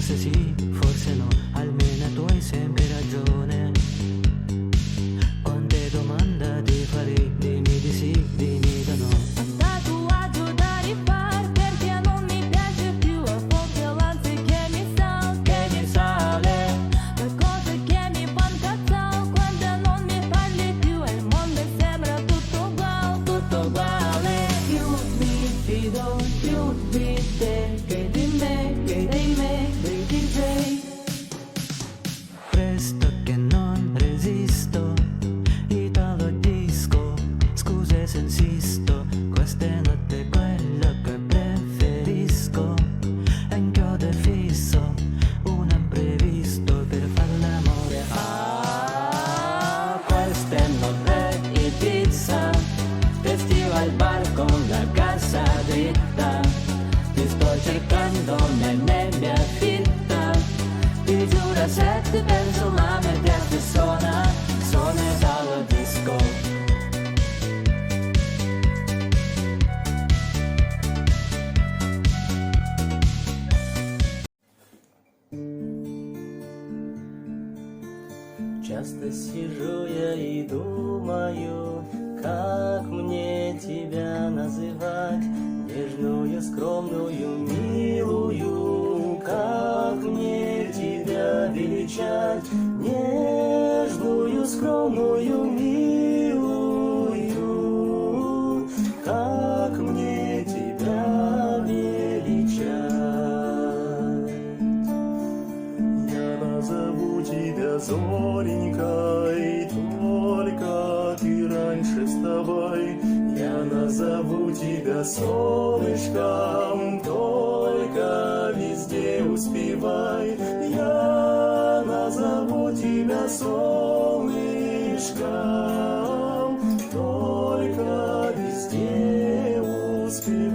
Forse sì, forse no, almeno tu hai sempre ragione. Quante domande ti farei, dimmi di sì, dimmi di no. Tatuaggio da rifar perché non mi piace più. A volte l'ansia che mi sale, che mi sale. Le cose che mi fanno cazzare quando non mi parli più. E il mondo sembra tutto uguale, tutto uguale. Più mi fido più di te che di me, che di me, dei DJ. Presto che non resisto, Italo disco, scusa se insisto, questa notte è quello che preferisco, è un chiodo fisso, un imprevisto per far l'amore. Ah, questa notte Ibiza, festival bar con la casa dritta, ti sto cercando nella nebbia fitta. Ti giuro se ti penso ma mi testa suona, suona Italo disco. Часто сижу я и думаю, как мне тебя называть, нежную, скромную, милую, как мне тебя величать, нежную, скромную, милую, как мне тебя величать. Я назову тебя Зоренькой, только ты раньше вставай. Я назову тебя солнышком, только везде успевай. Я назову тебя солнышком, только везде успевай.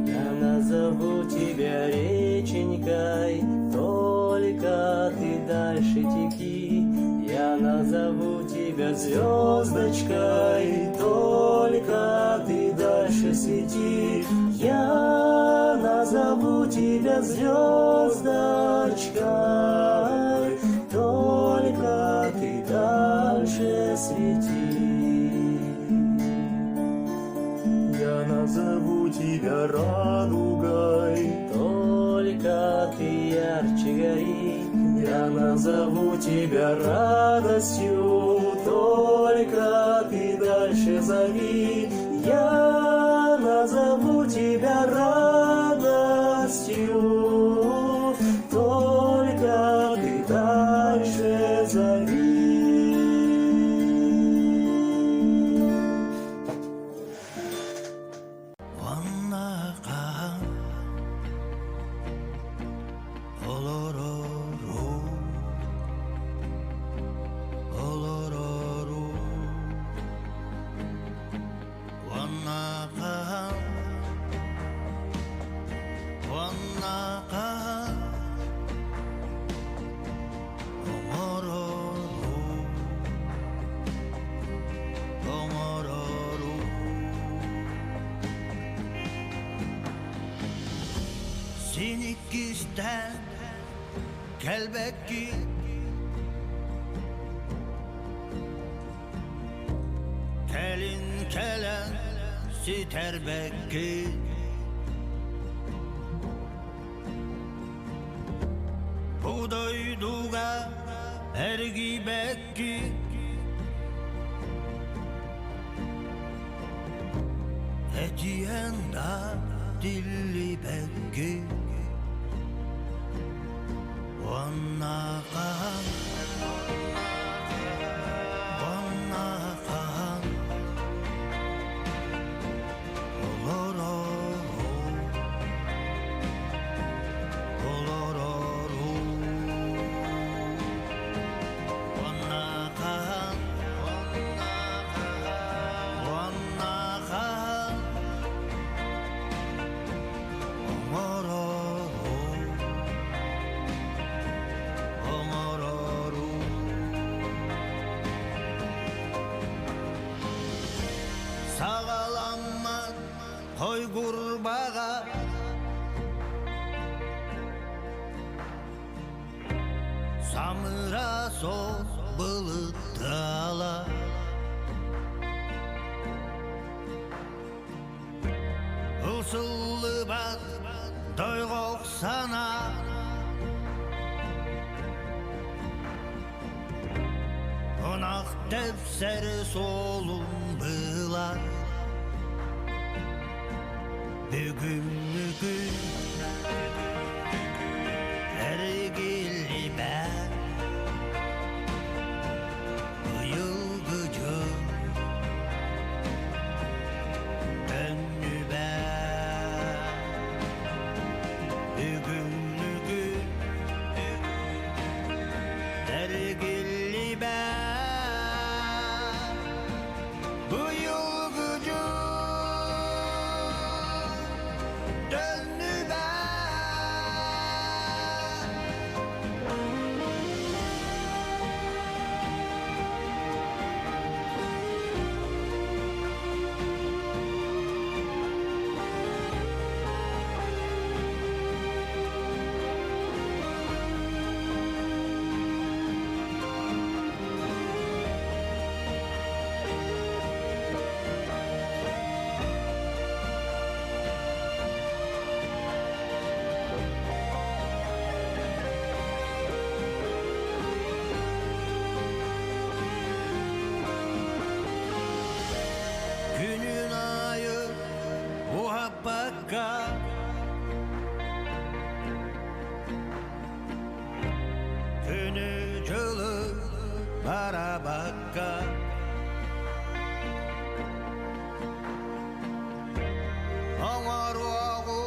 Я назову тебя реченькой, только ты дальше теки. Я назову тебя звездочкой, только ты дальше свети. Я назову тебя звездочкой, только ты дальше свети. Я назову тебя радугой, только ты ярче гори. Я назову тебя радостью, только ты дальше зови. Я назову тебя радостью, только ты дальше зови. Уонна хаһан олорору, олорору. Уонна хаһан, уонна хаһан оҥорору, оҥорору. Син иккистээн кэлбэккин, кэлин кэлэн ситэрбэккин. Бу дойдуга эргийбэккин, этиэн да тиллибэккин. Уонна хаһан, уонна хаһан олорору, олорору. Уонна хаһан, уонна хаһан оҥорору, оҥорору. Саҕаламмат хойгурбаҕа Самыра суох былыттала Ылсыллыбат дойҕох санаа Ынах тэпсэр суолун быылар Бүгүҥҥү күн эргиллибэт Быйылгы дьыл төннүбэт Бүгүҥҥү күн эргиллибэт Быйылгы дьыл төннүбэт. Күнүн аайы уһаппакка Күнү-дьылы барабакка Оҥоруоҕу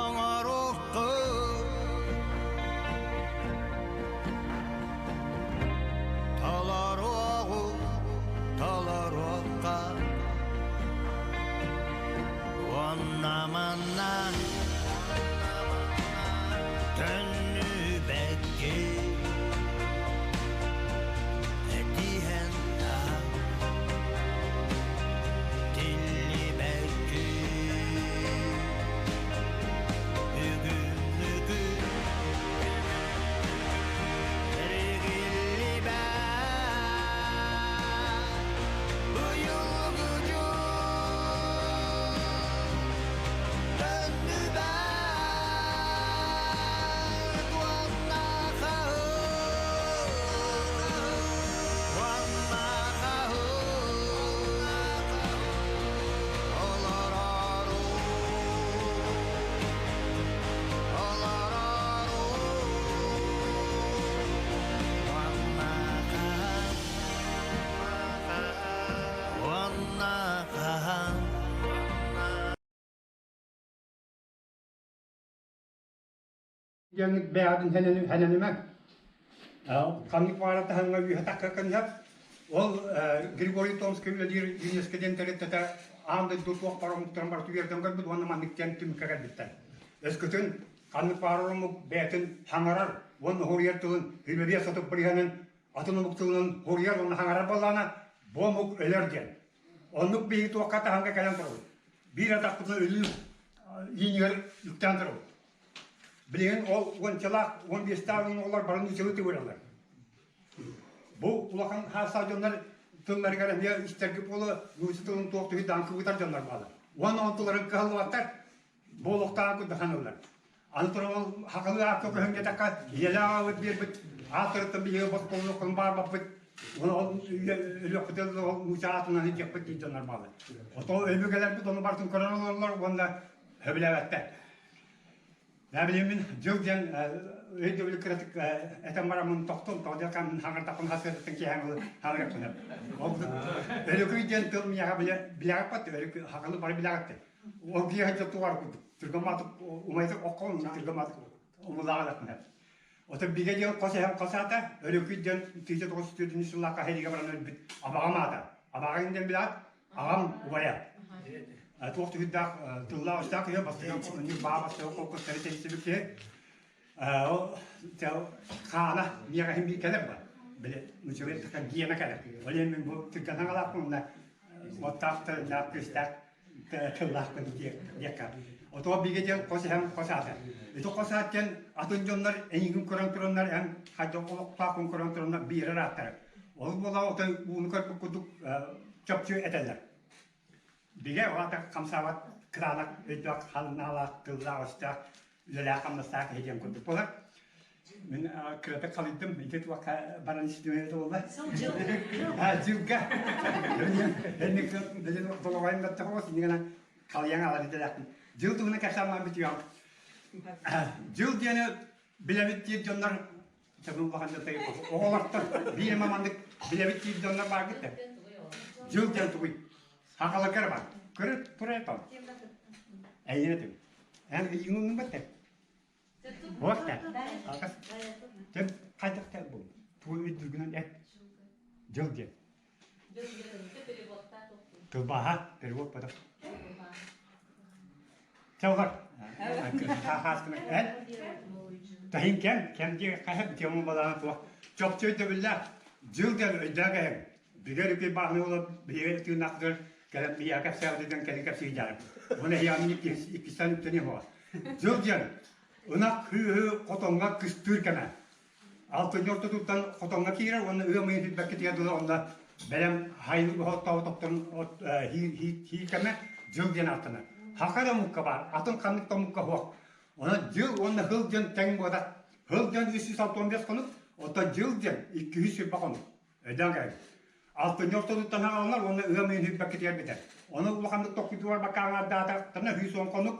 оҥоруоххун Толоруоҕу толоруохха Уонна манна төннүбэккин этиһэн да тиллибэккин бүгүҥҥү эргиллибэт быйылгы дьыл төннүбэт уонна уонна олорору олорору уонна хаһан Диэн бэйэҕитин хэнэнимэҥ. Ханнык баҕарар таһымҥа үөһэ таххыаххын сөп. Ол Григорий Томский үлэлиир ЮНЕСКО диэн тэрилтэтэ аан дойду туох баар омуктарын барыта үөрдэн көрбүт уонна маннык диэн түмүккэ кэлбиттэр. Өскөтүн ханнык баҕарар омук бэйэтин хаҥарар уонна хоруйар тылын үлэлиэ сатып бырыһыанын атын омук тылынан хоруйар уонна хаҥарар буоллаҕына, бу омук өлөр диэн. Оннук биһиги туохха таһымҥа кэлэн турабыт. Биир атахпытын өлүү иинигэр үктээн турабыт. Билигин ол уончалаах, 15-таах оҕолор бары нууччалыы тыгыраллар. Бу улахан хаастаах дьоннор тылларыгар эмиэ истэргэ буола нуучча тылын туох түһү кыбытар дьоннор бааллар. Уонна онтуларын кыһаллыбаттар, бу олохтоох курдук Аны туран ол хахалыы аакка көһөн диэтэххэ, ийэлээх аҕабыт биэрбит ааттарыттан биһиги босхолонуоххун баарбаппыт, уонна ол өлүөхпүтүн ол нуучча аатынан илдьиэхпит диир дьоннор бааллар. Ото өбүгэлэрбит ону барытын көрөн олороллор уонна сөбүлээбэттэр. Билиммин дьыл диэн өйдөбүлү кыратык этэн бараммын тохтум, тоҕо диэххэ мин хаҥырдахпын хасыатыттан киэһэҥ ылы хаҥырыахпын Ол өлөкүй диэн тыл миэхэ билэҕиппат, хахалы бары билэҕиттэн. Ол киэһэ дьэ тугар курдук, түргэн умайдык оккон, түргэн умулааҕа Отон бигэ диэн хос эһэм хос аата, Өрөкүй диэн 1904 сыллаахха сэриигэ баран өлбүт абаҕам аата. Абаҕаҥ диэн билээт, аҕам убайа. Туох түһүрдээх тыллаах өстөөх киһи бастакы баа бастакы холкуостары тэрийсибит киһи. Ол хаана миэхэ иһин биир кэлэр ба. Били нуччалыы гиэнэ кэлэр. Ол иһин мин бу түргэн саҥалаахпын уонна уоттаах тыллаах күүстээх тыллаахпын диэххэ. Отоо бигэ диэн хос эһэм хос аата. Ити хос аат диэн атын дьоннор эйигин көрөн тураннар эн хайдах олохтооххун көрөн тураннар биэрэр ааттара. Ол буола отой ууну көрбүт курдук чопчу этэллэр. Бигэ аата хамсаабат кытаанах өйдөөх ханаалаах тыллаах-өстөөх үлэлээх-хамнастаах киһи диэн курдук буолар. Мин кыратык халыйдым, ити туохха баран истибэт буолла. Сыл дьыл. Дьылга. Энник долоҕойун баттах иннигана халыйан алар идэлээхпин. Дьыл туһунан кэпсээн бүтүөм. Дьыл диэни билэбит диир дьоннор чабын улахан дьонтон оҕолортон биир мамандык билэбит диир дьоннор бааргыт да. Дьыл диэн тугуй? Сахаларгар бар. Көрө турай тон. Эйине түм. Эн ийиҥ баттар. Уоста. Тем хайдах та бу. Тугу өйдүүргүнэн эт. Дьыл диэн. Тылбааһа перевод потом. Чалгар. Хааскына эт. Таһин кэм, кэм диэ хаһып тему балаана туох. Чопчу өйдөбүллээх. Дьыл диэн өйдөөх эһэҥ. Бигэр үкүй бааһыны ола биһиги тыыннаахтыгар кэлэн биһиэхэ кэпсээбитин кэлин кэпсии дьаарым. Уонна эһиэхэ иккистэн үктэниэ буолар. Дьыл диэн ынах кыыһы хотоҥҥо кыстыыр кэмэ. Алтынньы ортотуттан хотоҥҥо киирэр уонна ыам ыйын билбэккитигэр дылы онно бэлэм хайын оһоттообут отторун хиир кэмэ дьыл диэн ааттанар. Хака да омукка баар, атын ханнык да омукка суох. Онон дьыл уонна хыл диэн тэҥ буолар. Хыл диэн 365 хонук, оттон дьыл диэн 220 хонук. Өйдөөн кэлин. Алтынньы ортотуттан аҕаллар уонна ыам ыйын сүүрбэккитигэр бүтэр. Ону улаханнык тохтутугар бакааңардаатахтарына 110 хонук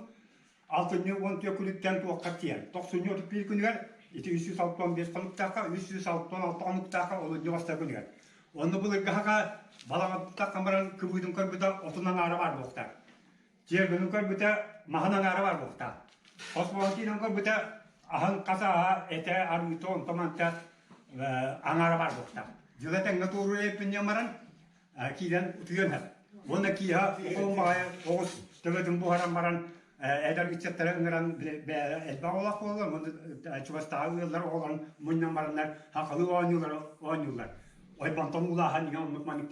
алтынньы 14 күнүттэн туохха тиийэр. Тохсунньу 31 күнүгэр ити 365 хонуктаахха, 366 хонуктаахха олунньу бастакы күнүгэр. Онно былыргы саха балаҕаттахха баран кыбыытын көрбүтэ отун аҥаара баар буолуохтаах. Тиэргэнин көрбүтэ маһын аҥаара бар буолуохтаах. Хос киинэн көрбүтэ аһын хас аһа этэ арыыта онто-манта аҥаара бар буолуохтаах. Дьыла тэҥҥэ туоруур эппинньэн баран киирэн утуйан иһэр. Уонна киэһэ оҕо оҕус төбөтүн буһаран баран эдэр ыччаттары ыҥыран элбэх оҕолоох буоллар уонна чугастааҕы ыаллар оҕолорун мунньан бараннар хахалы оонньуулары оонньууллар. Ойбонтон уулааһын иҥэ оннук маннык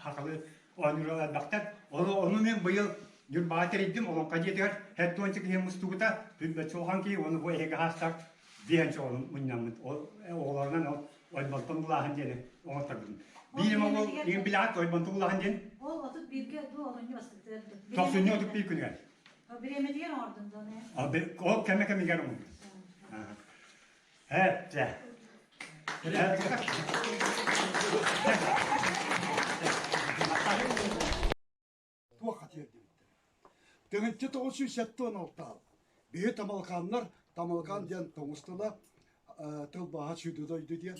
хахалы оонньуур элбэхтэр. Ону, ону мен быйыл Ньурбаҕа тэрийдим, Олоҥхо дьиэтигэр һэт киһи мустубута, түрбэччи улахан киһи, уонна бу эһиги хаастар биэһэнчэ оҕону мунньаммыт. Ол оҕолорунан ол ойбонтон улааһын диэни оҥотторбутум. Биир ол иҥин билэҕит ойбонтон улааһын диэн? Ол 31-ге дуу олунньу бастакытыгар дуу. Тохсунньу 31 күнүгэр. Бириэмэтигэр оҥордун дуу Ол кэмэ кэмигэр оҥордум. Эттэ. Туохха тиэрдибиттэрэ. Тыһыынча 976 биһи тамалкааннар, тамалкаан диэн тоҥус тыла, тылбааһа сүдү дойду диэн.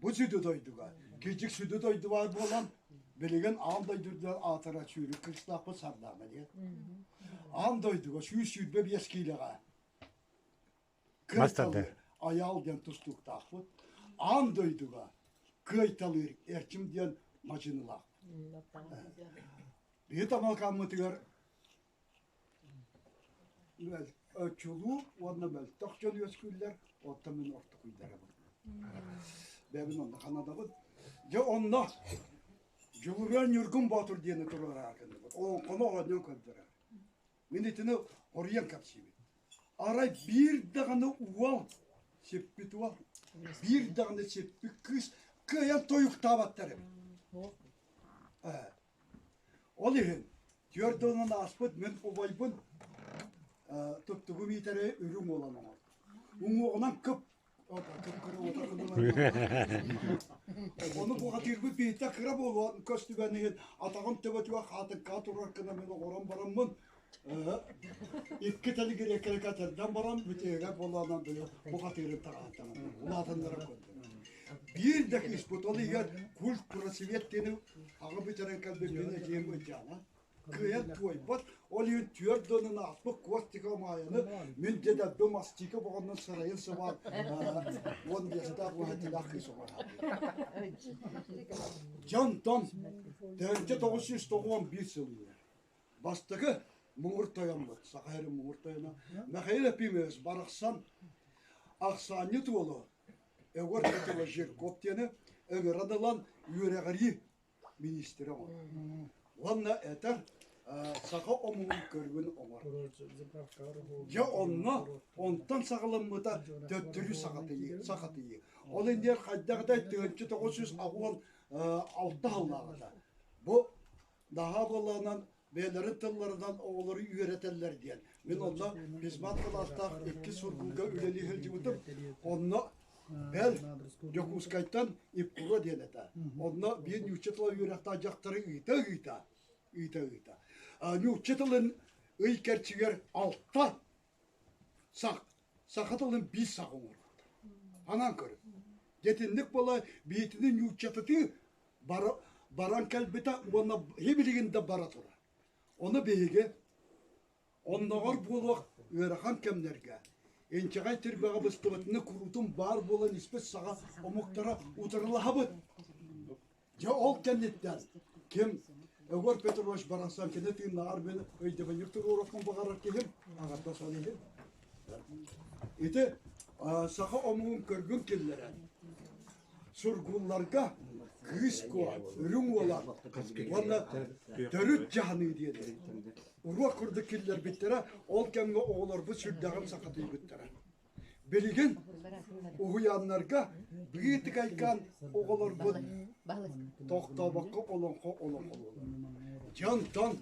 Бу сүдү дойдуга, кирдьик сүдү дойду баар буолан, билигин аан дойду аатыра сүүрүк кыыстаахпыт Сардаана диэн. Аан дойдуга 125 киилэҕэ Кыайталыыр Айаал диэн тустууктаахпыт. Аан дойдуга кыайталыыр Эрчим диэн мадьынылаах. Биһи тамалкааммытыгар чулуу уонна мөлтөх дьон үөскүүллэр, оттон мин ортокуйдарабын. Бэйэбин онно ханадабын. Дьэ онно Дьулуруйан Ньургун Боотур диэни туруораары гынныбыт. Олоҥхону оонньоон көрдөрөр. Мин итини хоруйан кэпсиибин. Арай биир даҕаны уол сиппит уол, биир даҕаны сиппит кыыс кыайан тойуктаабаттар эбит. Ол иһин 40 ааспыт мин убайбын туттугу Миитэрэй үрүҥ уолан оҥордум. Уҥуоҕунан кып Ону бухатыырбыт биирдэ кыра буолуон көстүбэн иһин атаҕын төбөтүгэр хаатыҥкаҕа турар гына мин оҥорон бараммын икки тэлигириэккэни кэтэрдэн баран бүтэһигэр буолаанан били бухатыырын таҕааттанан улаатыннаран көрдүм. Биир да кыыспыт ол иһигэр культ просвет диэни аҕа бүтэрэн кэлбит мин эдьиийим Ылдьаана кыайан туойбат, ол иһин түөрт донун ааспыт Костика Маайаны мин дедэрбим Астика боҕоннон сырайын сыбаан 15-тээх уһатилаах кыыс оҕо Дьонтон 1991 сыл үүнэр. Бастакы муҥур тойоммут, Саха сирин муҥур тойоно Михаил Ефимович барахсан ахсаанньыт уолу Егор Петрович Жирков диэни ыҥыран ылан үөрэҕирии миниистирэ оҥорор. Уонна этэр Саха омугун көрүҥүн оҥор. Дьэ онно онтон саҕаламмыта төттөрү сахатыйыы, сахатыйыы. Ол иннигэр хайдах да 1986 сыллааҕыта бу наһаа буоллаҕынан бэйэлэрин тылларынан оҕолору үөрэтэллэр диэн. Мин онно физмат кылаастаах икки сургууга үлэлии сылдьыбытым. Онно бэл Дьокуускайтан ИПКУРа диэн этэ. Онно биир нуучча тыла үөрэхтээх дьахтары ыыта-ыыта ыыта-ыыта. Нуучча тылын ый кэрчигэр алта сах, саха тылын биир сах оҥорбуттар. Анаан көрүҥ. Дьэтинник буола биитини нууччатытыы баран кэлбитэ уонна билигин да бара турар. Ону биһиги онноҕор буолуох ыарахан кэмнэргэ инчэҕэй тирбэҕэ быстыбытына куруутун баар буолан испит саҕа омуктара утарылаһабыт. Дьэ ол кэнниттэн ким Егор Петрович барахсан кини тыыннааҕар мин өйдөбүнньүк туруоруохпун баҕарар киһим, аҥардас ол иһин. Ити саха омугун көргүн киллэрэн сургуулларга кыыс куо, үрүҥ уола уонна төрүт дьаһаныы диэн уруок курдук киллэрбиттэрэ, ол кэмҥэ оҕолорбут сүрдээҕин сахатыйбыттара. Билигин уһуйааннарга быытыкайкаан оҕолорбут тохтообокко олоҥхо олоҥхолууллар. Дьонтон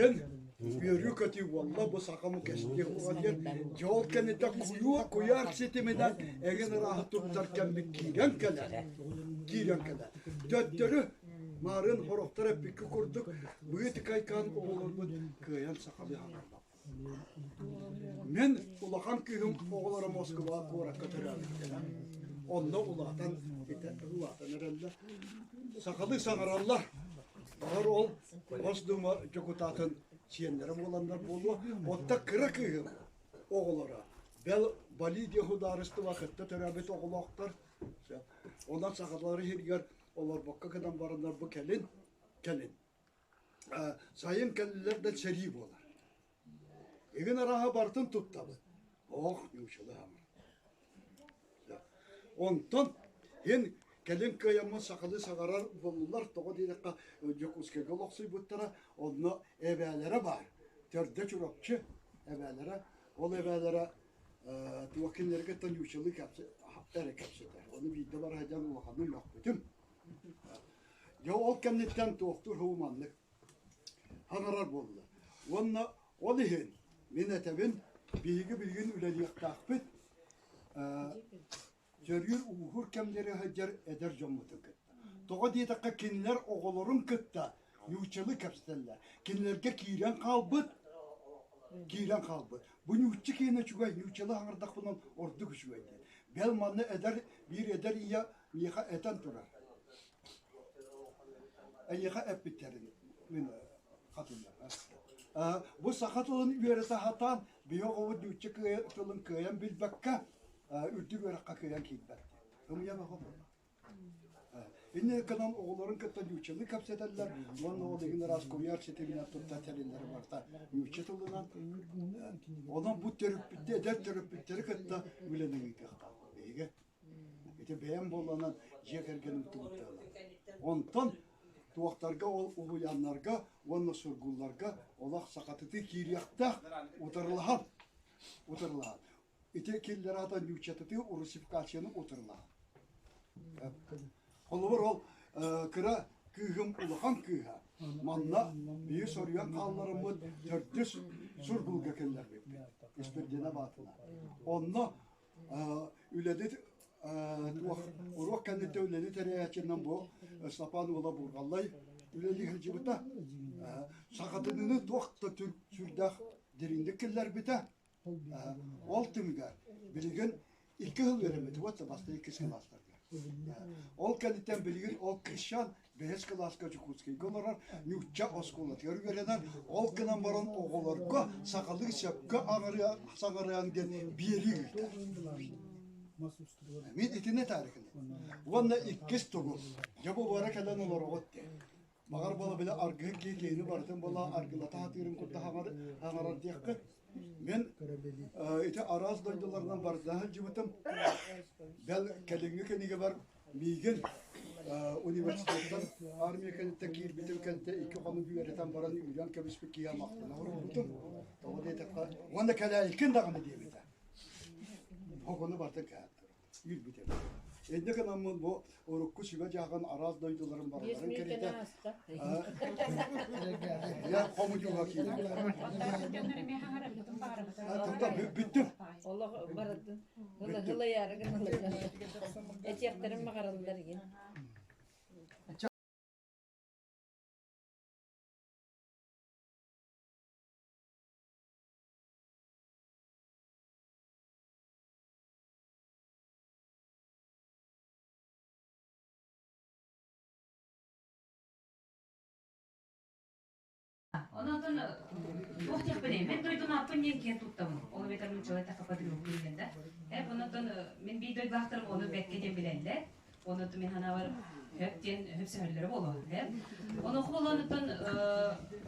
эн үөрүү-көтүү буолла бу сахам кэстиэх диэн дьэ ол кэнниттэн куйуо куйаар ситиминэн эҥин ырааһы туттар кэммит киирэн кэлэр киирэн кэлэр төттөрү маарыын сорохтор эппикки курдук быытыкайкаан оҕолорбут кыайан сахалыы саҥарбаппыт. Мин улахан кыыһым оҕолоро Москва куоракка төрөөбүттэрэ. Онно улаатан, улаатан эрэллэр. Сахалыы саҥараллар. Баҕар ол Госдума дьокутаатын сиэннэрэ буоланнар буолуо. Оттон кыра кыыһым оҕолоро бэл Бали диэн судаарыстыба кытта төрөөбүт оҕолоохтор. Онон сахалары иһигэр олорбокко гынан бараннар бу кэлин, кэлин Сайын кэллилэр да сэрии буолар. Игин арааһа барытын туттабыт. Ох, ньуучалаамыр. Онтон һин кэлин кыайаммын сахалыы саҥарар буоллулар, тоҕо диэтэххэ Дьокуускайга олохсуйбуттара, онно эбээлэрэ баар. Төрдө Чурапчы эбээлэрэ. Ол эбээлэрэ туох кинилэргэ ньуучалыы эрэ кэпсэтэр. Ону биирдэ бара сылдьан улаханнык мөхпүтүм. Дьэ ол кэнниттэн туохтуур һуу маннык хаҥарар буолла. Уонна ол иһин мин этэбин, биһиги билигин үлэлиэхтээхпит төрүүр-ууһуур кэмнэри сылдьар эдэр дьоммутун кытта. Тоҕо диэтэххэ кинилэр оҕолорун кытта нууччалыы кэпсэтэллэр. Кинилэргэ киирэн хаалбыт, киирэн хаалбыт. Бу нуучча киэнэ үчүгэй, нууччалыы хаҥардахпына ордук үчүгэй диэн. Бэл манна эдэр, биир эдэр ийэ миэхэ этэн турар. Эйиэхэ эппиттэрин мин хатыллар. Бу саха тылын үөрэтэ сатаан, биһи оҕобут нуучча тылын кыайан билбэккэ, үрдүк үөрэххэ кыайан киирбэт. Ымыйа бөҕө буолла. Инньэ гынан оҕолорун кытта нууччалыы кэпсэтэллэр уонна ол иһин ыраас куйаар ситиминэн тутта тэриллэрэ барыта нуучча тылынан. Онон бу төрөппүттэр, эдэр төрөппүттэри кытта үлэни ыытыахтаах биһиги. Ити бэйэм буолланан дьиэ кэргэним тугуттаҕына. Онтон туохтарга ол уһуйааннарга уонна сургуулларга олох сахатытыы киириэхтээх утарылаһан утарылаһан. Ити киллэрэ ата нууччатытыы русификацияны утарылаһан. Холобур ол кыра кыыһым улахан кыыһа манна биир соруйан хаалларыммыт төрдүс сургуулга киллэрбиппит. Испирдиэнэ баатына. Онно Үлэни туох уруок кэнниттэн үлэни тэрийээччинэн бу Степан уола Бургаллай үлэлии сылдьыбыта. Сахатыныыны туох да сүрдээх дириҥник киллэрбитэ. Ол түмүгэр билигин икки сыл үөрэммитэ вот бастакы иккис кылаастарга. Ол кэнниттэн билигин ол кырсчан бэһис кылааска Дьокуускайга олорор нуучча оскуолатыгар үөрэнэр, ол гынан баран оҕолорго сахалыы сөпкө саҥарыаҥ диэн биэрии ыытар. Мин итини этаарыкын. Уонна иккис тугу, дьэ бу бара кэлэн олороҕут диэн. Баҕар буола бile аргыһыт киһи киһини барытын буола аргылата сатыырын курдук хаҥарар диэххит. Мин ити араас дойдуларынан барыта сылдьыбытым. Бэл кэлиҥҥи кинигэбэр миигин. Университеттан армия кэнниттэн киирбитим кэнтэ икки хонук үөрэтэн баран үүрэн кэбиспит киһи махтана оҥорбутум. Тоҕо диэтэххэ, уонна кэлээйиккин даҕаны диэбитэ. Хогону бартын кээттэр. Үүрбүтэ. Инньэ гынаммын бу урукку сүбэ дьааҕын араас дойдуларын барыларын кэриэтэ я хомудьуга киирдим. Бүттүм. Олох барытын ылайаары гыналлар. Этиэхтэрин баҕараллар игин. Онон туох диэхпиний, мин дойдум ааппын диэн киэн туттабын. Ол эбэтэр нууччалыы эттэххэ патриоттуу диэн да. Эп онон мин биир дойдулаахтарым ону бэккэ диэн билэллэр. Онон мин санаабар хөп диэн хөпсөһөллөрө буолуо. Эп. Онуоха буолуонуттан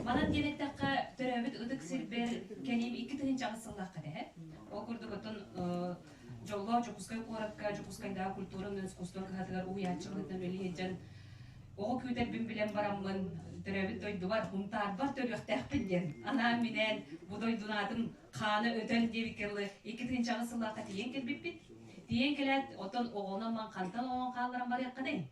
манан диэн эттэххэ төрөөбүт ытык сирбэр кэлиим 2008 сыллаахха этэ. Ол курдук оттон дьоллоох Дьокуускай куоракка Дьокуускайдааҕы культура уонна искусство кыһатыгар уһуйааччы быһыытынан үлэлии сылдьан оҕо күүтэрбин билэн бараммын төрөөбүт дойдубар Һунтаарбар төрүөхтээхпин диэн анаан-минээн бу дойдунаатым хаана өтөн диэбиккэ дылы 2008 сыллаахха тиийэн кэлбиппит. Тиийэн кэлээт, оттон оҕонон ман хантан оҕон хаалларан барыаххыный?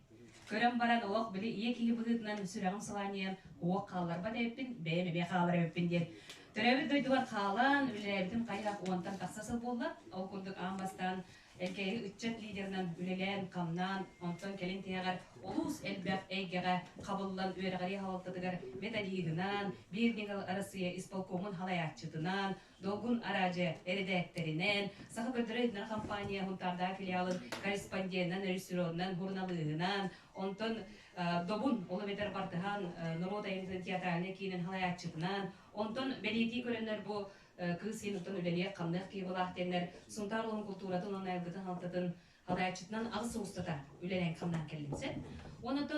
Көрөн баран олох били ийэ киһи быһыытынан сүрэҕим сылаанньыйан уох хаалларбат эбиппин, бэйэм эмиэ хаалар эбиппин диэн Төрөөбүт дойдубар хаалан, үлэлээбитим хайдах уонтан тахса сыл буолла. Ол курдук аан бастаан Элгээйи ыччат лидерынан үлэлээн-хамнаан, онтон кэлин тиһэҕэр олус элбэх эйгэҕэ хабыллан үөрэҕирии салалтатыгар методиһынан, Биир ньыгыл Арассыыйа исполкомун салайааччытынан, Долгун араадьыйа эрэдээктэринэн, Саха көрдөрөр-иһитиннэрэр компания Һунтаардаах филиалын корреспонденынан, режиссерунан, суруналыыһынан, онтон Добун, ол эбэтэр Бартыһаан норуот айымньытын театральнай киинин салайааччытынан, онтон бэлиэтии көрөннөр бу кыыс иһин оттон үлэлиэх-хамныах киһи буолаах диэннэр Сунтаар улууһун култууратын уонна айылгытын халтатын салайааччытынан аҕыс сыл устата үлэлээн-хамнаан кэллим сэ. Онон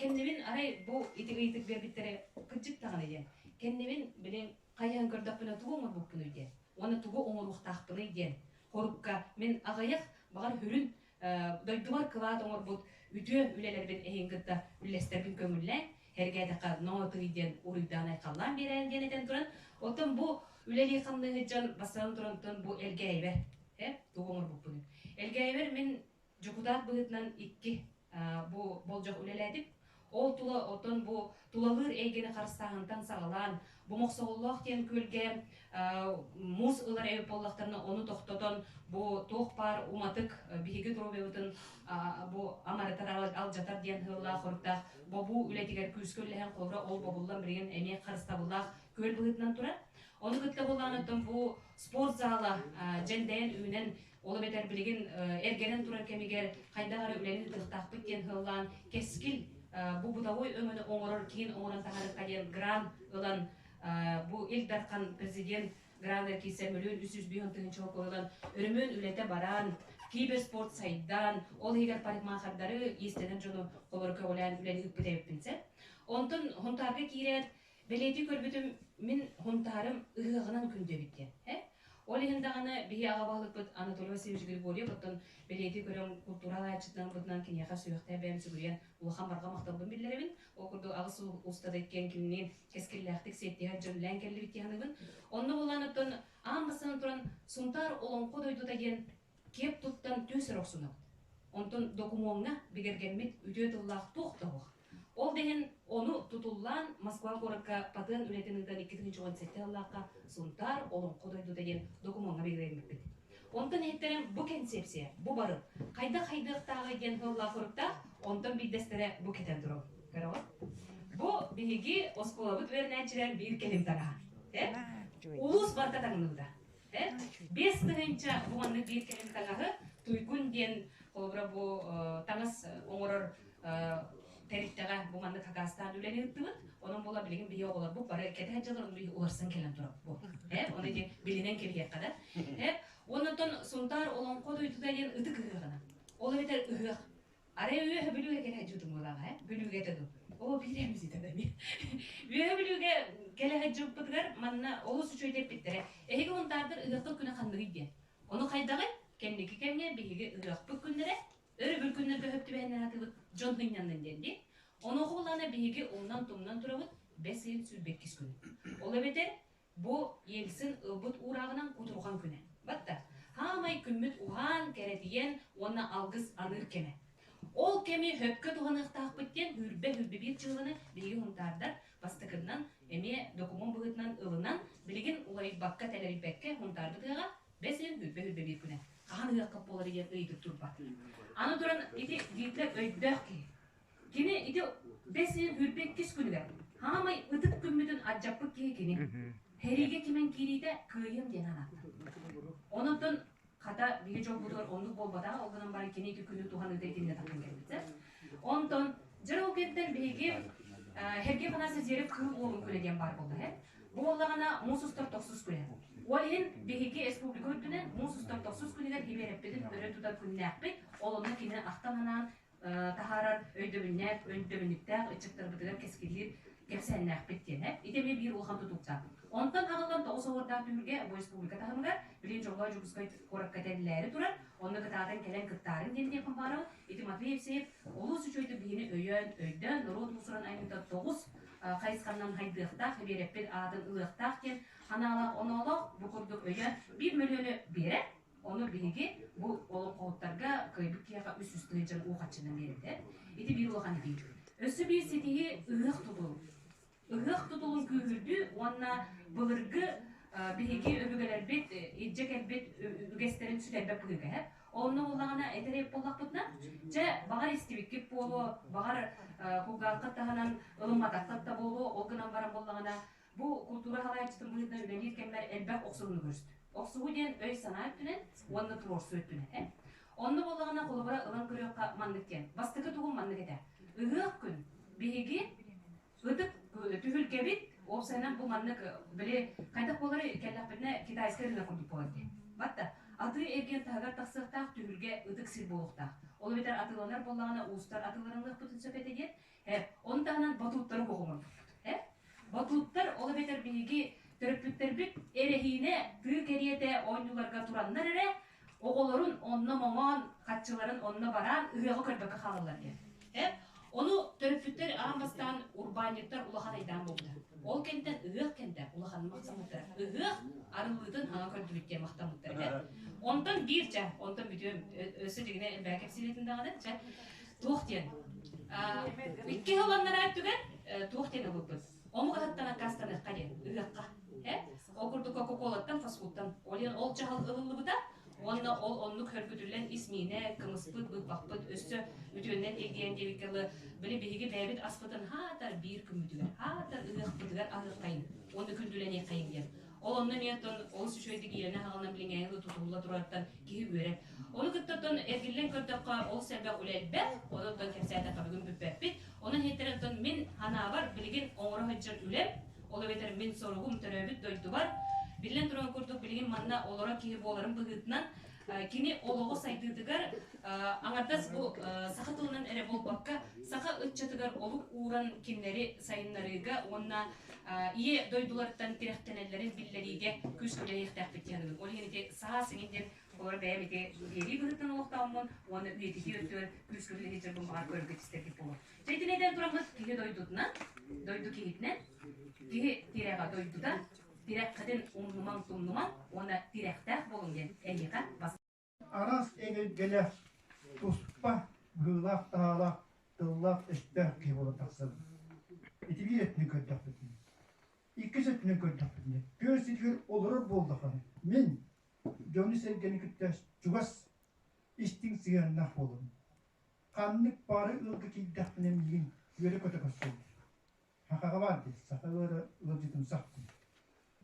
кэннибин арай бу ити ыйытык биэрбиттэрэ кырдьык даҕаны диэн. Кэннибин били хайыһан көрдөхпүнэ тугу оҥорбуппунуй диэн уонна тугу оҥоруохтаахпыный диэн хорукка мин аҕыйах баҕар сүрүн дойдубар кылаат оҥорбут үтүө үлэлэрбин эһин кытта үллэстэрбин көҥүллээн эргээтэххэ ноо-тый диэн уруйдаан-айхаллаан биэрээри диэн этэн туран, оттон бу үлэлии хамныыһыт дьон бастатан турантан бу Элгээйибэр тугу оҥорбуппунуй? Элгээйибэр мин дьокутаат быһыытынан икки бу болдьох үлэлээтим. Ол тула оттон бу тулалыыр эйгэни харыстааһынтан саҕалаан, бу Мохсоҕоллоох диэн күөлгэ муус ылар эбит буоллахтарына, ону тохтотон, бу туох баар уматык биһиги доруобуйабытын бу амарытар, алдьатар диэн сыаллаах-соруктаах бобуу үлэтигэр күүскэ үлэлэһэн холобура ол бобуллан билигин эмиэ харыстабыллаах күөл быһыытынан турар. Ону кытта буоллаан оттон бу спорт зала дьэндэйэн үүнэн ол эбэтэр билигин эргэрэн турар кэмигэр хайдах эрэ үлэни ыытыахтаахпыт диэн сыаллаан кэскил бу бытовой өҥөнү оҥорор киин оҥорон таһаарыахха диэн грант ылан бу Ил Дархан президент грант киирсэн мөлүөн 305 тыһыынча ылан өрөмүөн үлэтэ баран киберспорт сайдан ол иһигэр парикмахердары иистэнэр дьону холоро көҕүлээн үлэни ыыппыт эбиппин сэ. Онтон Һунтаарга киирээт Бэлиэтии көрбүтүм, мин Һунтаарым ыһыаҕынан күндү эбит диэн. Ол иһин даҕаны биһи аҕа баһылыкпыт Анатолий Васильевич Григорьев оттон бэлиэтии көрөн култуура салайааччытынан бытынан киниэхэ сүһүөхтээх бэйэм сүгүрүйэн улахан барҕа махталбын биллэрэбин. Ол курдук аҕыс сыл устата иккиэн кинини кэскиллээхтик сиэттиһэр дьон кэллибит дии саныыбын. Онно буолан оттон аан бастаан туран Сунтаар Олоҥхо дойдута диэн киэп туттан түс эрэ охсунабыт. Онтон докумуоҥҥа бигэргэммит үтүө тыллаах туох да суох. Ол да иһин ону тутуллаан Москва куоракка патент үлэтин ыытан 2017 сыллаахха Сунтаар Олоҥхо дойдута диэн докумуоҥҥа бигэргэммиппит. Онтон иһиттэрим бу кэнсиэпсийэ, бу барыл хайдах хайдыахтааҕый диэн сыаллаах-соруктаах, онтон биирдэстэрэ бу кэтэн турабыт. Көрөҕүт? Бу биһиги оскуолабыт үөрэнээччилэр биир кэлим таҥаһа. Улуус барыта таҥныбыта. 5000 бу маннык биир кэлим таҥаһы Туйгун диэн холобура бу таҥас оҥорор тэрилтэҕэ бу маннык хакаастаан үлэни ыыттыбыт. Онон буола билигин биһи оҕолорбут бары кэтэһэ дьылар ону биһи уларсан кэлэн турар бу. Оны ити билинэн кэбиһиэххэ да. Оннотон Сунтаар Олоҥхо дойдута диэн ытык ыһыаҕына. Ол эбэтэр ыһыах. Арай үөһэ Бүлүүгэ кэлэ дьутум буолаҕа, э? Бүлүүгэ этэ дуу. Оо, биирэ мизитэ да эмиэ. Үөһэ Бүлүүгэ кэлэ сылдьыбыппытыгар манна олус үчүгэй эппиттэрэ. Эһиги Сунтаардар ыһыаххыт күнэ ханныгый диэн. Ону хайдаҕый? Кэнники кэмҥэ биһиги ыһыахпыт күннэрэ өрөбүл күннэргэ сөп түбэһиннэрэ сатыыбыт дьон. хынньаннын диэн дии. Онуоха буллаҕына биһиги умнан-тумнан турабыт бэс ыйын 22 күнү. Ол эбэтэр бу Ельцин ылбыт уурааҕынан кутурҕан күнэ. Батта, хаамай күммүт уһаан, кэрэтийэн уонна алгыс аныыр кэмэ. Ол кэми хөпкө туһаныахтаахпыт диэн сүүрбэ-сүүрбэ биир чыыланы биһиги хунтаардар бастакыннан эмиэ докумуон быһыытынан ылынан, билигин уларыйбакка-тэлэрийбэккэ хунтаарбыт ыаҕа бэс ыйын сүүрбэ-сүүрбэ биир күнэ. Хаһан ыһыахха буолар диэн ыйытык турбат. Аны туран ити Гитлер өйдөөх киһи. Кини ити бэс ыйын 22 күнүгэр хаамай ытык күммүтүн алдьаппыт киһи кини. Сэриигэ кимэн киириитэ кыайыам диэн санаата. Онон хата биһи дьолбутугар оннук буолбатаҕа, ол гынан баран кини ити күнү туһаныыта итиннэ тахсан кэлбитэ. Онтон дьэ ол кэнтэн биһиги Сергей Афанасьев Зверев Кыыл уолун күнэ диэн баар буолла һэ. Бу буоллаҕына муус устар тохсус күнэ. Ол иһин биһиги республика үрдүнэн муус устар тохсус күнүгэр Хибиэрэппитин өрө тутар күннээхпит. Ол онно кини ахтан анаан таһаарар өйдөбүннээх, өйдөбүнньүктээх ыччаттарбытыгар кэскиллиир кэпсээннээхпит диэн. Ити эмиэ биир улахан тутулуктаах. Онтон аҕыллан тоҕус оһуордаах түһүлгэ бу республика таһымыгар билигин Дьоллоох Дьокуускай куоракка тэриллээри турар. Онно кытаатан кэлэн кыттаарын диэн диэххин баҕарабын. Ити Матвей Евсеев олус үчүгэйдик биһини өйөөн, өйдөөн, норуот уусуран айымньыта тоҕус хайысханан хайдыахтаах, Биэрэппит аатын ылыахтаах диэн санаалаах-оноолоох бу курдук өйөөн биир мөлүйүөнү биэрэр. Ону биһиги бу олоҥхоһуттарга кыайбыт киһиэхэ 300 тыһыынчаны уу харчынан биэрбитэ. Ити биир улахан этии. Өссө биир ситиһии ыһыах тутулун. Ыһыах тутулун күүһүрдүү уонна былыргы биһиги өбүгэлэрбит илдьэ кэлбит үгэстэрин сүтэрбэт быһыыга эһэ. Онно буоллаҕына этэрээт буоллахпытына, чэ, баҕар истибиккит буолуо, баҕар кулгааххыт таһынан ылымматаххыт да буолуо, ол гынан баран буоллаҕына, бу култуура салайааччытын быһыытынан үлэлиир кэммэр элбэх охсуһууну көрүстүм. Охсуһуу диэн өй-санаа өттүнэн уонна туруорсуу өттүнэн. Э? Онно буоллаҕына, холобура ылан көрүөххэ маннык диэн. Бастакы тугум маннык этэ. Ыһыах күн биһиги ытык түһүлгэбит уопсайынан бу маннык били хайдах буоларый кэллэхпитинэ китайскай рынок курдук буолар дии. Батта атыы эргиэн таһыгар тахсыахтаах түһүлгэ ытык сир буолуохтаах. Ол эбэтэр атыыланар буоллаҕына уустар атыыланыллыахпытын сөп этэ диэн. Э, ону таһынан батуттары оҥорбуппут. Э, батуттар ол эбэтэр биһиги төрөппүттэрбит эрэһиинэ тыы кэриэтэ оонньууларга тураннар эрэ оҕолорун онно моҥоон, хаччыларын онно бараан ыһыаҕы көрбөккө хаалаллар диэн. Э, ону төрөппүттэр аан бастаан урбаанньыттар улахан айдаан буолбута. Ол кэнтэн ыһыах кэнтэ улаханын махтаммыттара. Ыһыах арыллыытын аҥа көрдүбүт диэн махтаммыттар этэ. Онтон биир чэ, онтон бүтүөм өссө дьигинэ элбэҕи кэпсиирэтин даҕаны чэ туох диэн икки сыл аннараа өттүгэр туох диэн ылбыппыт омук аһыттан аккаастаныахха диэн ыһыахха э ол курдук кока-колаттан фастфудтан ол иһин ол дьаһал ылыллыбыта уонна ол оннук хөргүтүллэн ис миинэ кымыспыт быыппахпыт өссө үтүөннэн илгийэн диэбиккэ дылы били биһиги бэйэбит аспытын хаатар биир күммүтүгэр хаатар ыһыахпытыгар аһыаххайын уонна күндүлэниэххэйин диэн Ол онно эмиэ оттон олус үчүгэйдик иилэнэ-хаҕылынан билиҥээһи тутулла турарыттан киһи үөрэр. Ону кытта оттон эргиллэн көрдөххө, олус элбэх үлэ элбэх, ону оттон кэпсээтэххэ бүгүн бүппэппит. Онон иһиттэрэн оттон мин санаабар билигин оҥоро сылдьар үлэм, ол эбэтэр мин соругум төрөөбүт дойдубар, биллэн туран курдук билигин манна олорор киһи буоларым быһыытынан кини олоҕу сайдыытыгар аҥардас бу саха тылынан эрэ буолбакка, саха ыччатыгар олук ууран кинилэри сайыннарыыга уонна ийэ дойдуларыттан тирэхтэнэллэрин биллэриигэ күүс үлэлиэхтээхпит диэн саныыбын. Ол иһин ити саас иҥин диэн олор бэйэм ити биэрии быһыытынан олохтооммун уонна үйэтитии өттүгэр күүскэ үлэлии сылдьарбын баҕар көрөргө истэргит буолуо. Дьэ итини этэн тураммыт киһи дойдутунан, дойду киһитинэн, киһи тирэҕэ дойдута, тирэххитин умнумаҥ тумнумаҥ уонна тирэхтээх буолуҥ диэн эһиэхэ бас Араас эгэлгэлээх, туспа быһыылаах-таһаалаах, тыллаах-өстөөх киһи буолан тахсабын. Ити биир өттүнэн көрдөхпүтүнэ. Иккис өттүнэн көрдөхпүтүнэ, тыа сиригэр олорор буоллаххына, мин дьону-сэргэни кытта чугас истиҥ сыһыаннаах буолабын. Ханнык баары ыалга киирдэхпинэ миигин үөрэ-көтө көрсөллөр. Сахаҕа баар дии, саха ыала ыалдьытымсах дии.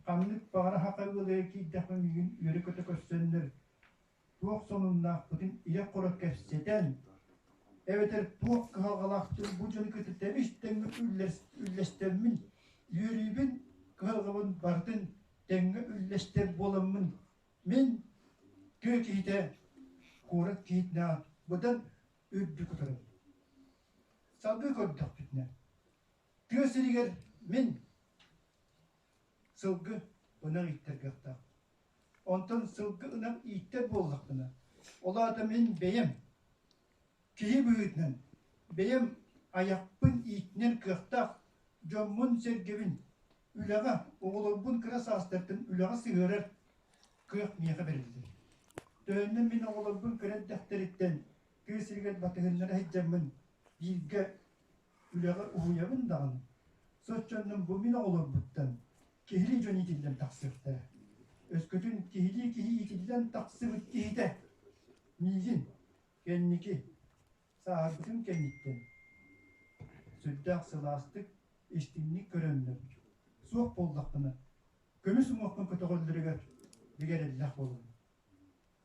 Ханнык баҕара саха ыалыгар киирдэхпинэ миигин үөрэ-көтө көрсөннөр, туох сонуннаахпытын илэ-хоро кэпсэтэн, эбэтэр туох кыһалҕалаахтын бу дьону кытта тэбис-тэҥҥэ үллэстэммин, үөрүүбүн, кыһалҕабын барытын тэҥҥэ үллэстэр буоламмын, мин тыа киһитэ куорат киһитинэҕэр быдан үрдүк утарабын. Салгыы көрдөхпүтүнэ, тыа сиригэр мин сылгы ынах ииттэр кыахтаах. Онтон сылгы ынах ииттэр буоллахпына, ол аата мин бэйэм киһи быһыытынан Бэйэм айахпын иитинэр кыахтаах дьоммун-сэргэбин үлэҕэ, оҕолорбун кыра саастартан үлэҕэ сыһыарар кыах миэхэ бэриллэр. Төһөннөн мин оҕолорбун кыра эрдэхтэриттэн тыа сиригэр батыһыннара сылдьаммын бииргэ үлэҕэ уһуйабын даҕаны, соччоннон бу мин оҕолорбуттан киһилии дьон иитиллэн тахсыахтара. Өскөтүн киһилии киһи иитиллэн тахсыбыт киһитэ миигин кэнники сааһырбытым кэнниттэн сүрдээх сылаастык, истиҥник көрөннөр, суох буоллахпына, көмүс уҥуохпун көтөҕөллөрүгэр бигэ эрэллээх буолабын.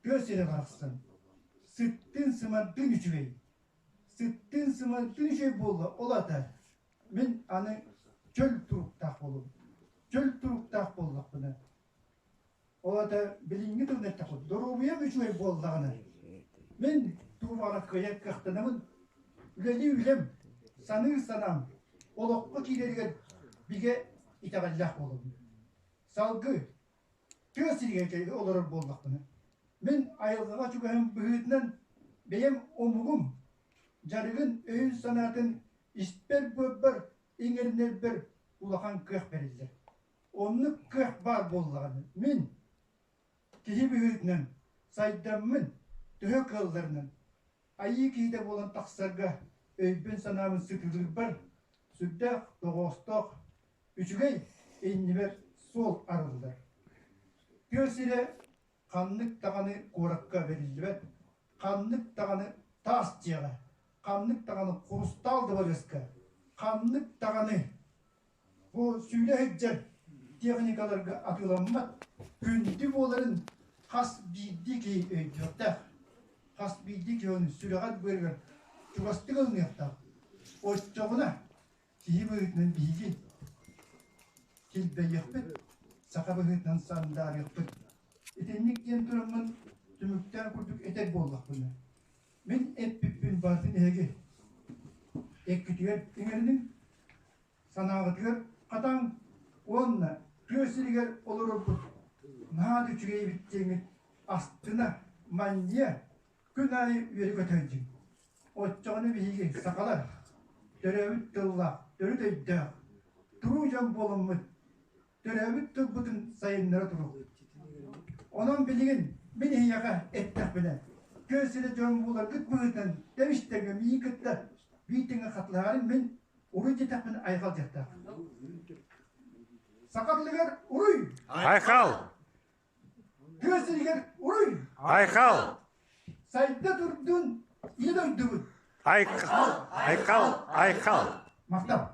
Тыа сирэ барахсан сыттыын-сымардыын үчүгэй, сыттыын-сымардыын үчүгэй буолла, ол аата мин аны чөл туруктаах буолабын. Чөл туруктаах буоллахпына, ол аата билиҥҥи тылынан эттэххэ, доруобуйам үчүгэй буоллаҕына, мин тугу кыайар кыахтанабын, үлэлии үлэм, саныыр санаам олоххо киирэригэр бигэ итэҕэллээх буолабын. Салгыы тыа сиригэр олорор буоллахпына, мин айылҕаҕа чугаһым быһыытынан бэйэм омугум дьарыгын, өйүн-санаатын испэр-быарбар иҥэринэрбэр улахан кыах бэриллэр. Оннук кыах баар буоллаҕына, мин киһи быһыытынан сайдаммын, төһө кыалларынан айыы киһитэ буолан тахсарга өйбүн-санаабын сытыылыырбар сүрдээх тоҕоостоох үчүгэй иннибэр суол арыллар. Тыа сирэ ханнык даҕаны куоракка бэриллибэт, ханнык даҕаны таас дьиэҕэ, ханнык даҕаны хурустаал дыбарыаска, ханнык даҕаны бу сүүлэ сылдьар техникаларга атыыламмат күндү буоларын хас биирдии киһи өйдүөхтээх. Хас биирдии киһи ону сүрэҕэр-быарыгар чугастык ылыныахтаах. Оччоҕуна киһи быһыытынан биһиги килбэйиэхпит, саха быһыытынан сандаарыахпыт. Итинник диэн тураммын түмүктээн курдук этэр буоллахпына, мин эппиппин барытын эһиги эккитигэр иҥэриниҥ, санааҕытыгар хатаҥ уонна тыа сиригэр олорорбут наһаа да үчүгэй эбит диэҥҥит астына, манньыйа күн аайы үөрэ көтөөдьүҥ. Оччоҕуна биһиги сахалар төрөөбүт тыллаах, төрүт өйдөөх, туруу дьон буоламмыт төрөөбүт тылбытын сайыннара туруохпут. Онон билигин мин эһиэхэ эттэхпинэ, тыа сирэ дьон буоларгыт быһыытынан тэбис-тэҥҥэ миигин кытта биир тэҥҥэ хатылаһарын мин уруй диэтэхпинэ айхал диэхтээхпин. Саха тылыгар уруй! Айхал! Тыа сиригэр уруй! Айхал! Сайда турдун ийэ дойдубут! Айхал! Айхал! Айхал! Махтал!